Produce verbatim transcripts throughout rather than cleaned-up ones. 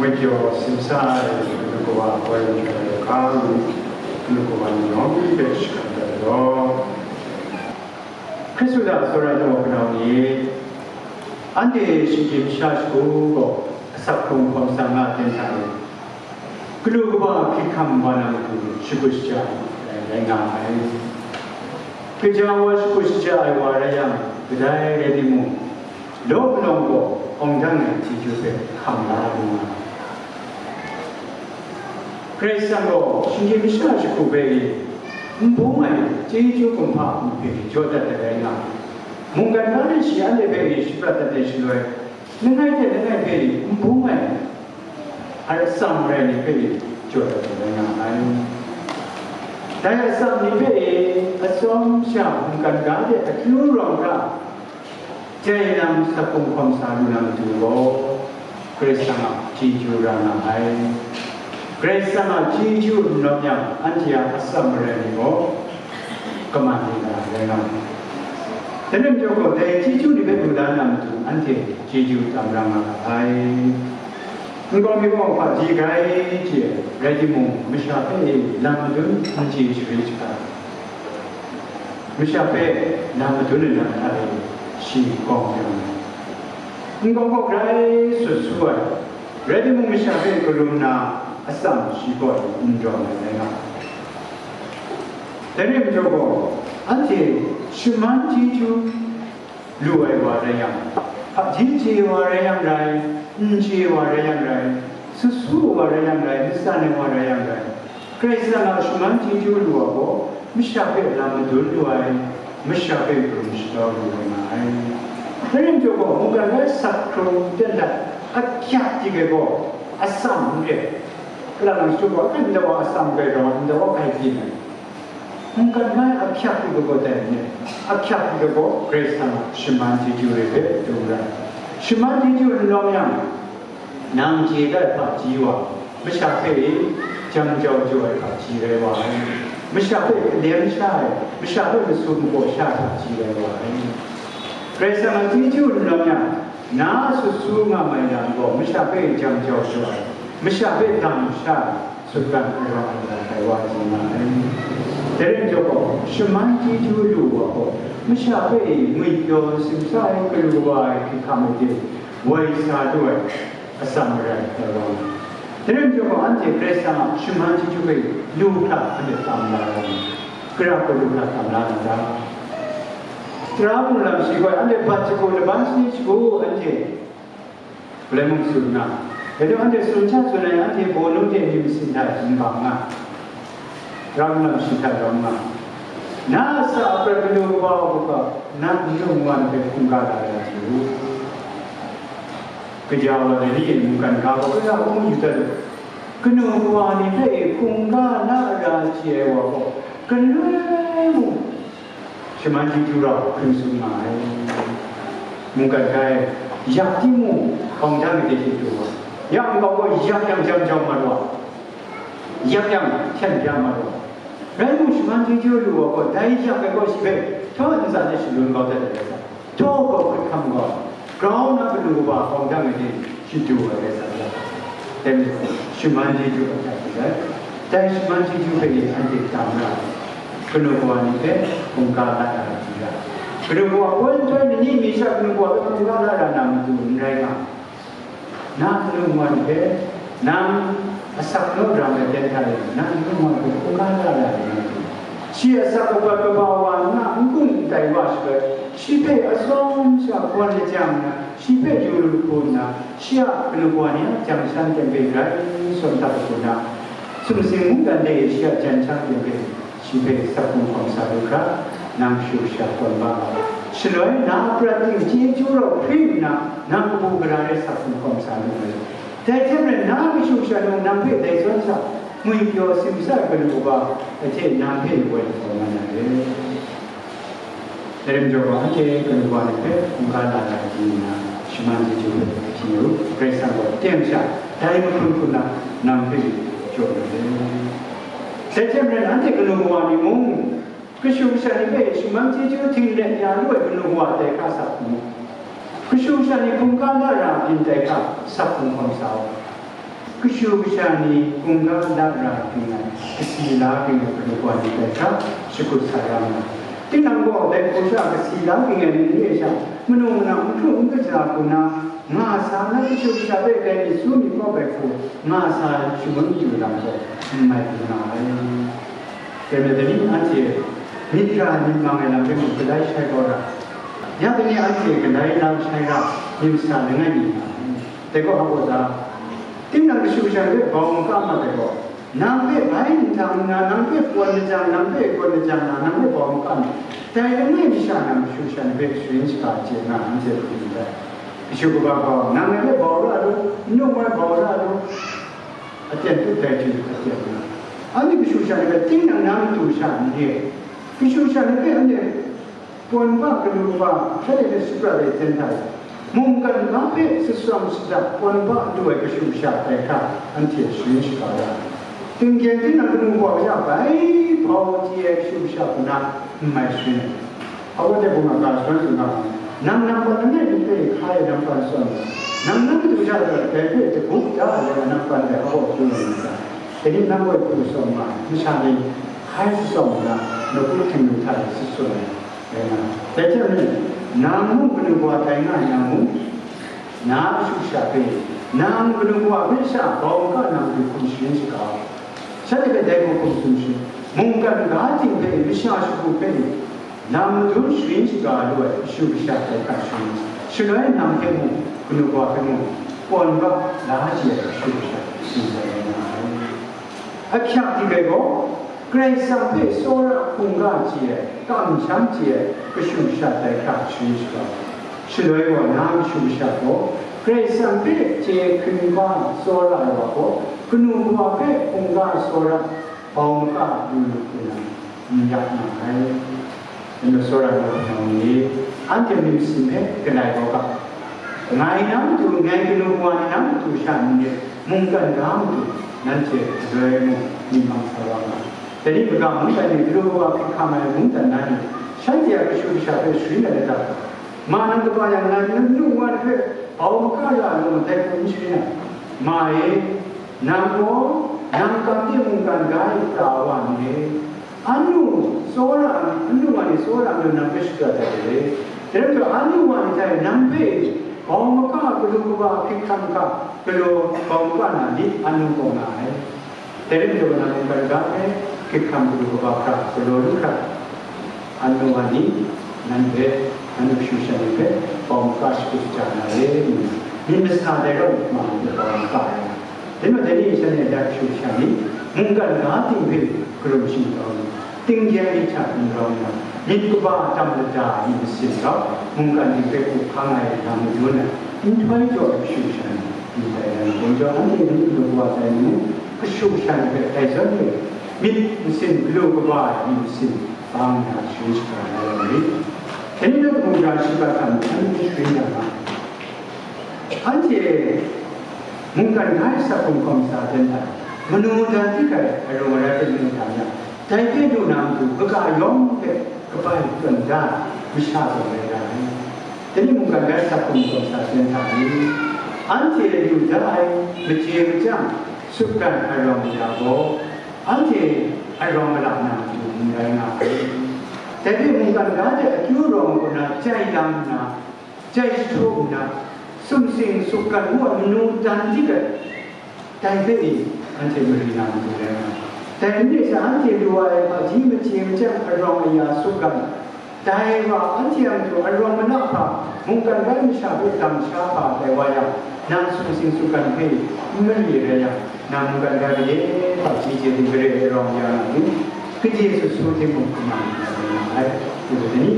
Majaw simsa ai Kawa Koi Majaw Yawka, Kawa ni yawng hpe shakawn dat law. Hkristu hta tsawra ai naw ni, anhte shinggyim sha shagu gaw asak hkrung hkawm sa nga ten hta e, galu kaba hkyit hkam wa na matu shakut shaja ai rai nga ai. Kaja wa shakut shaja ai wa rai yang, kadai rai timung, law malawng gaw awng dang ai chyeju hpe hkam la lu nga ai. Karai Kasang gaw shinggyim sha shagu hpe n bung ai chyeju kumhpa mung hpe jaw dat ai rai nga ai. Mungkan ga ni shi anhte hpe shaprat dat ai shaloi, langai hte langai hpe n bung ai, ai atsam rai ni hpe jaw dat ai rai nga ai. Dai atsam ni hpe atsawm sha mungkan ga de akyu rawng hkra, jai lam sak hkrung hkawm sa lu na matu gaw, Karai Kasang a chyeju ra nga ai. Karai Kasang a chyeju n lawm yang, anhte a atsam marai ni gaw kaman ni na rai nga ai. Dai lam jaw gaw, dai chyeju ni hpe lu la na matu, anhte chyeju tam ra nga ai. Nkau mi gaw hpaji grai chye rai timung, masha hpe lam madun n chye shari shaga, masha hpe lam madun ai lam hta e shi gawng yang ai. Nkau gaw grai sut su ai, rai timung, masha hpe karum na atsam shi gaw n rawng ai rai nga ai. Dai rai majaw gaw, anhte shaman chyeju lu ai wa rai yang, hpaji chye wa rai yang rai, n chye wa rai yang rai, sut su wa rai yang rai, matsan ai wa rai yang rai, Karai Kasang a shaman chyeju lu ai gaw, masha hpe lam madun lu ai, masha hpe karum shaga lu ai nga ai. Dai rai majaw gaw, mungkan ga sak hkrung ten dat ahkyak dik ai gaw, atsam n re. Kalang lang shadu gaw, ndai wa atsam grai rau, ndai wa grai byin ai. Mungkan ga ahkyak dik ai gaw dai n re. Ahkyak dik ai gaw, Karai Kasang a shaman chyeju re hpe dum ra ai. Shaman chyeju n lawm yang, nang chye dat ai hpaji wa, masha hpe jam jau jau ai hpaji rai wa ai. Masha hpe kalem sha ai, masha hpe masum majaw sha ai hpaji rai wa ai. Karai Kasang a chyeju n lawm yang, na sut su nga mai lam gaw, masha hpe jam jau jau ai, masha hpe dam sha ai, sutgan ai wa ai wa chye nga ai. Dai rai majaw gaw, shaman chyeju lu wa gaw, masha hpe ngwipyaw simsa ai, galu wa ai hkrit hkam ai hte woi sa lu ai atsam marai ai wa. Dai rai majaw gaw, anhte Karai Kasang a shaman chyeju hpe lu hkra anhte tam la ai, gara galu hkra tam la na ta? Tara mung lam shi gaw, anhte bat shagu, laban shi shagu, anhte Galai mung tsun nna, dai hta anhte tsun hta tsun ai, anhte bawnu hte myit masin hta e n bang nga, ram lam shi hta rawng nga, na a sa a prat galaw kaba hku ga, na n lung wa hpe hkungga la ya hte u. Kaja wa dai ni e mungkan ga gaw, kaya hkung yu dat u. Kanu kawa ni hpe hkungga la ra chye ai wa gaw, galoi mung shaman chyeju rau hkring tsun nga ai. Mungkan ga e, yak timung, hkawng jang ai hte chyeju wa, yak nkau gaw yak yang jam jau mat wa, yak yang hten bya mat wa. Rai mung, shaman chyeju lu wa gaw, dai yak ai gaw shi hpe htaw ntsa de shalun kau dat ai rai sa, htaw gaw hkrit hkam gaw, grau na kanu kaba hkawng dang ai ni chyeju ai rai sa ya, dai majaw, shaman chyeju a hta hte rai. Dai shaman chyeju hpe ni anhte tam ra ai, kanu kawa ni hpe hkungga la ra ai hte rai. Kanu kawa hpawn nhtoi ni ni mi sha kanu kawa hpe hkungga la ra na matu n rai nga, na kanu kawa ni hpe, nang asak naw ram ai ten hta e, nang kanu kawa hpe hkungga la ra ai matu, shi asak kabat kaba wa nna n gung n tai wa shaloi, shi hpe atsawm sha hpawn lajang nna, shi hpe yu lu hku nna, shi a kanu kawa ni a jang shan ten hpe grai n sawn dat hku nna, sumsing mungdan de shi a jan shan ten hpe shi hpe sak hkrung hkawm sa lu hkra, nang kashu kasha tawn ba ai. Shaloi na a prat ting chyeju rau hpring nna, nang kabu gara rai sak hkrung hkawm sa lu ai. Dai hte maren na kashu kasha nang hpe dai zawn sa, ngwipyaw simsa ai kanu kaba hte nang hpe woi taw nga na re. Dai rai majaw gaw, anhte kanu wa ni hpe hkungga la ai ni nna, shaman chyeju hpe hpyi u. Karai Kasang gaw teng sha, dai mahkrum hku nna nang hpe jaw na re. Dai hte maren, anhte kanu wa ni mung, kashu kasha ni hpe shaman chyeju htinglet ya lu ai kanu wa tai hkra sak hku mu. Kashu kasha ni hkungga la ra byin tai hkra sak hkrung hkawm sa u. Kashu kasha ni hkungga la ra ging ai, kasi la ging ai kanu wa ni dai hta shakut sa ya nga ai. Tinang gaw dai hku sha kasi la ging ai ni re sha, manu manang n hkru n kaja hku na nga sa na, kashu kasha hpe dai myit su myit kawp ai hku nga sa shangun yu lam gaw n mai lu na ai. Dai majaw ni anhte myit ra myit mang ai lam hpe mung galai shai kau ra, ya dai ni anhte galai lam shai ra, myit masa langai mi nga ai. Dai gaw hpa gaw ta? Tinang kashu kasha ni hpe bau n kam mat ai gaw, nang hpe bai n htang nna, nang hpe pawn lajang, nang hpe gawn lajang na, nang hpe bau n kam ai. Dai langai mi sha nang kashu kasha ni hpe sharin shaga chye nga, anhte hpring n dai. Kashu kaba gaw, nang ngai hpe bau ra lu, n-, num ai bau ra lu, aten tup dai hte aten nga. Anhte kashu kasha ni hpe tinang na matu sha n re, kashu kasha ni hpe anhte Pawn ba kanu kaba shanhte hpe shaprat ai hten hta e, mungkan ga hpe shatsawm shadat pawn ba du ai kashu kasha tai hkra anhte sharin shaga ya ai. Tinggen tinang kanu kaba sha bai bau chye ai kashu kasha hku na n mai sharin ai. Hpa gaw dai hpung a ga shawan tsun ga, nang nampan langai mi hpe hkai ai nampan tsawm ai, nang na matu sha gaw dai hpe dagup da ai nampan dai hpa gaw hkrum ai mat ga, dai ni nang gaw hku tsawm nga ai, masha ni hkai shatsawm nna, nawku htingnu hta e shatsawm ai. Dai hte maren, nang mung kanu kawa tai nga ai nang mung, na kashu kasha hpe, nang kanu kawa hpe sha bau maka na matu hkum sharin shaga u. Shanhte hpe dai hku hkum tsun sharin, mungkan ga ting hpe, masha shagu hpe, lam madun sharin shaga lu ai kashu kasha tai hkra sharin, shaloi nang hpe mung, kanu kawa hpe mung, pawn ga la chye ai kashu kasha sharin ai nga ai. Ahkyak dik ai gaw, Karai Kasang hpe tsawra hkungga chye ai, kamsham chye ai kashu kasha tai hkra sharin shaga u. Shaloi gaw, na kashu kasha gaw, Karai Kasang hpe chye hkungga tsawra ai wa gaw, kanu kawa hpe hkungga tsawra bau maka lu lu hku na n yak nga ai. Dai majaw, tsawra ai wa ni, anhte myit masin hpe galai kau ga, ngai na matu, ngai kanu kawa ni na matu sha n re, mungkan ga matu, nanhte galoi mung myit mang sa wa nga ai. Dai ni kaga mungkan ni, kanu kawa hkrit hkam ai mungdan na ni, shanhte a kashu kasha hpe sharin ai lata? Ma nang kaba yang, nang nu wa ni hpe bau maka ya ai lam dai hku n sharin ai. Ma e, nang gaw, nang kam de mungkan ga e kata wa ni e, anu tsawra, anu wa ni tsawra ngu nang hpe shaprat ai re. Dai rai majaw, anu wa ni hta e nang hpe bau maka, kanu kaba hkrit hkam hkra galaw bau maka na lit anu gaw nga ai. Dai rai majaw, nang mungkan ga hpe hkrit hkam, kanu kaba hkra galaw lu hkra, anu wa ni, nang hpe, nang kashu kasha ni hpe bau maka shakut shaja na re, ngu, myit masa dai rau ma hpe bau maka ai. Dai majaw, dai ni shanhte a kashu kasha ni, mungkan ga ting hpe karum shingkang, tinggyang ni hta n rau nna, myit kaba tam lada ai myit masin rau, mungkan ting hpe hku hkang ai lam madun ai, nhtoi jaw ai kashu kasha ni, myit dai ai lam majaw, anhte ni kanu kawa tai ni mung, kashu kasha ni hpe dai zawn hpe, myit masin galu kaba ai myit masin bang nna sharin shaga la ai lam rit. Dai ni na mungkan shiga hta mung, anhte sharin ya nga. Anhte mungkan ga e sa hkum hkawm sa ai hten hta, manu dan dik ai arung arai hpe mu hta n yang, dai hpe lu na matu kaga yawng hpe kabai tawn da ai masha zawn rai ra ai. Dai ni mungkan ga e sa hkum hkawm sa ai hten hta ni, anhte lu da ai machye machyang sutgan arawng aya gaw, anhte arawng ala na matu n rai nga ai. Dai hpe mungkan ga de akyu arawng kaw na jai lang nna, jai jahtum nna, sumsing sutgan ngu ai manu dan dik ai, dai hpe ni anhte mari na matu rai nga ai. Dai n re sha, anhte lu ai hpaji machye machyang arawng aya sutgan, dai wa anhte a matu arawng ala hpa, mungkan ga e masha hpe dam sha hpa tai wa yang, nang sumsing sutgan hpe n mari rai yang, nang mungkan ga e gade hpaji chye ting gare ai arawng aya nga ni? Gade sut su hte mung kaman na rai nga ai. Dai ni,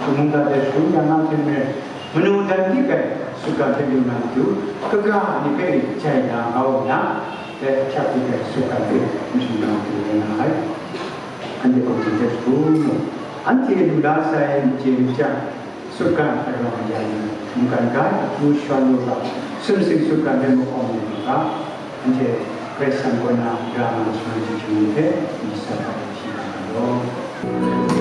mungkan ga e shangun ya nga hte maren, manu dan dik ai sutgan hpe lu na matu, kaga ni hpe jai na kau nna, dai ahkyak dik ai sutgan hpe n shing na matu rai nga ai. Anhte gaw jin hte shagu mu, anhte lu la sai machye machyang sutgan arawng aya ni, mungkan ga e akyu shawan lu ga, sumsing sutgan hpe mahkawng lu ga, anhte Karai Kasang kaw na ra nga ai shangun jahtum ni hpe n sat ai hti na nga law.